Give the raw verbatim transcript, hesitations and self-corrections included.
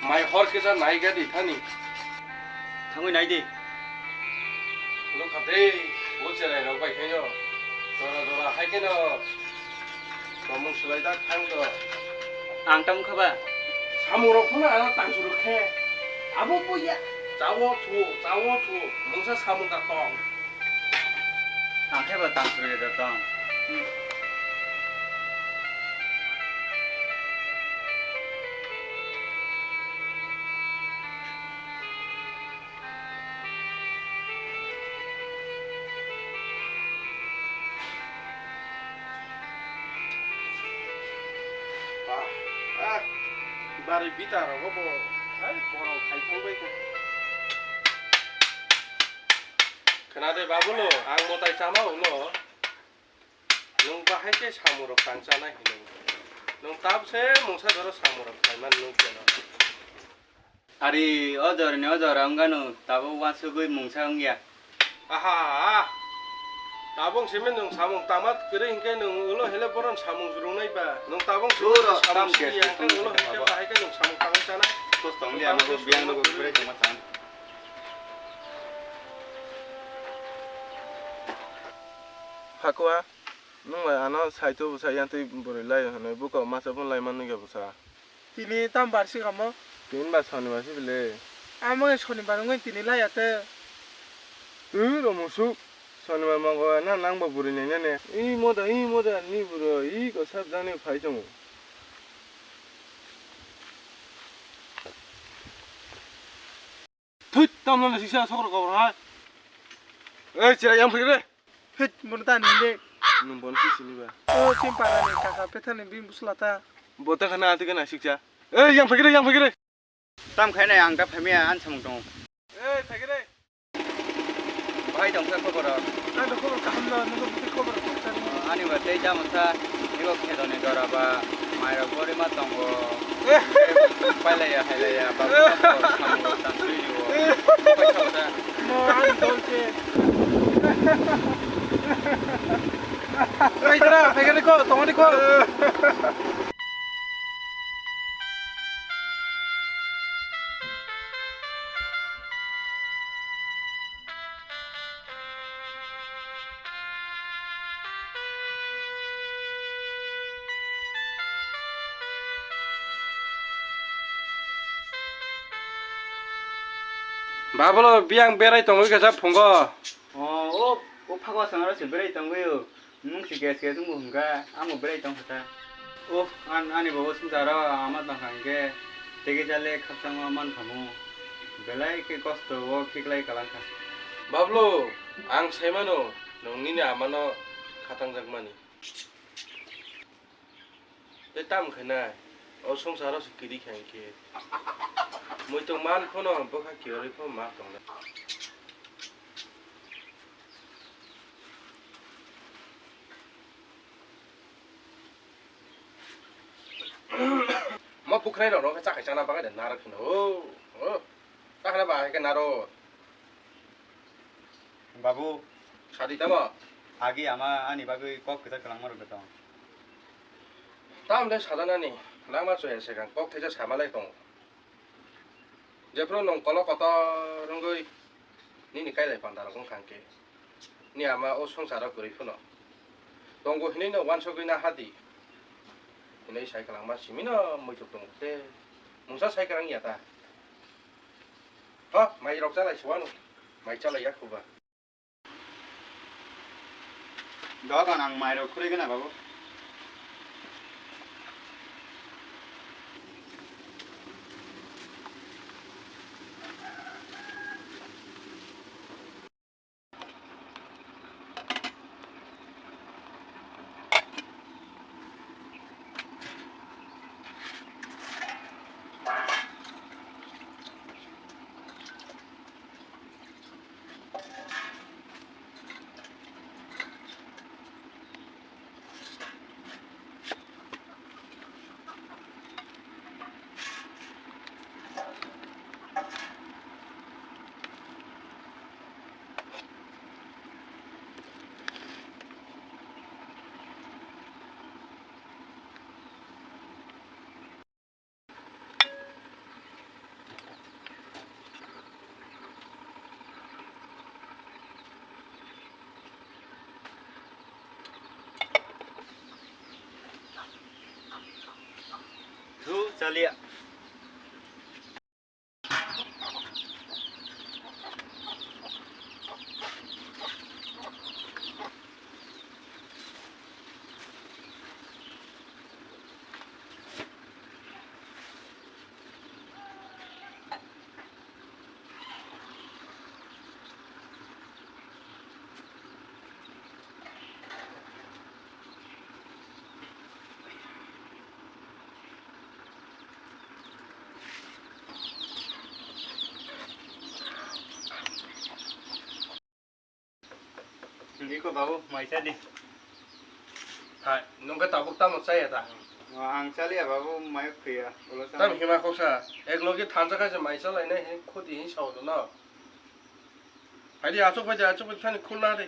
Mai hor kisa nai gadi thani. Thangwi nai di. Nukha tei, bo cherai rok bai khaino. Jora jora hai kheno. Tomung swlai jak thang do. Ang tamo kha ba? Samung rok phano ano tang suru khe. Abo bo ya. Chawo thu, chawo thu. Mungsa samung da tong. Ang khe ba tang suru ya da tong. Ba, ah, bari bita rogo bo, ai, borok khai thang bai kha. Khna de babulo, ang mwtai chama ulo. Nwng bahai khe samung rok tang chanai hinwi. Nwng tabse mungsa jora samung rok khlai man nwng keno. Ari o jorni o jora wngkha nwng tabuk uansugwi mungsa wngya. Aha! Tabuk simi nwng samung tangma kwrwi hinkhe nwng ulo hele boron samung swrwngnai ba. Nwng tabuk simi Suro, samung tam simi kes ya hinkhe ulo hinkhe bahai khe nwng samung tangwi chanai. Kos tongdi ano biyang no bwrwi tongma chan. Hakua, nwng bai ano saito bwsa yantwi bwrwi lai hwnwi buko masa phone lai man nukya bwsa. Tini tam bar si kamo? Tini ba sonibar si bile. Amo e sonibar wngwi tini lai ate. Twi ro musuk. Sonibar mongo na nang bo bwrwi nai nane. I moda, i moda, ni bwrwi, i ko sab jani phai tongo. Thut, tamno na sisa sokro kobor hai. Ei, chira yang phikre. Hit, mun ta ni le. Nung bon si sini ba. O, chim para ni kaka pethani bin busla ta. Bota khana ati kana sikcha. Ei, yang phikre, yang phikre. Tam khai nai ang ta phaimia an samung tongo. Ei, phikre. Bahai tong kha khobor rok? Ang to khobor kaham no, nung to khobor rok kok sani. Ani ba tei jamo sa, ibo khedoni dora ba, mai rok bori ma tongo. Pailaiya, hailaiya, babu samung tang twi o. Mo ang dolce. Ei, tara, phekani ko, tongani ko. Babulo biyang berai tongwi kasa phungo. O, o, o phago aswk aro se berai tongwi o. Nwng si gas gas wngbo hwnkha, amo berai tong kha ta. O, an, ani bo swngcharo ama tong kha hwnkhe, tege jale khakchangma man khamu. Belai khe kosto o khiklai kalang kha. Bablu, ang sai mano, nwng nini amano khatang jak mani. Tei tamo khe nai, o swngcharo se kwrwi kha hinkhe. Muitung man phano bwkha kiyorwi pho ma tongnai. Mo pukrai rok no khe chakhai chana bagwi de narwk kheno. O, o. Takhna ba hai khe narwk. Babu. Sadi tamo? Agi ama ani bagwi kok kwchak kwlangma rwgwi tong. Tamle sajanani langma choya se kang kok theja samalai tongo. Jephru nwng kolok kotor wngwi nini kailai panda rok wngkha hwnkhe, ni ama o swngcharo kwrwi phano tongo hinwi no uansugwi na hadi hinwi sai kwlangma simi no muituk tongo te mungsa sai kwrang ya ta. Ha, mai rok chalai se uanu, mai chalai ya khuba. Dogan ang mairok khurigwna babu. Chaliya. Iko babu, maisa di. Hai, nungke tabuk tamo chaya ta? Ang chaliya babu, mayuk khuya. Ulo sa. Tam hima khoksa, ek logi thansa kaisa maisa lainai, he khudi hin sao no. Hai di, achuk bai di, achuk bai thani khulna di.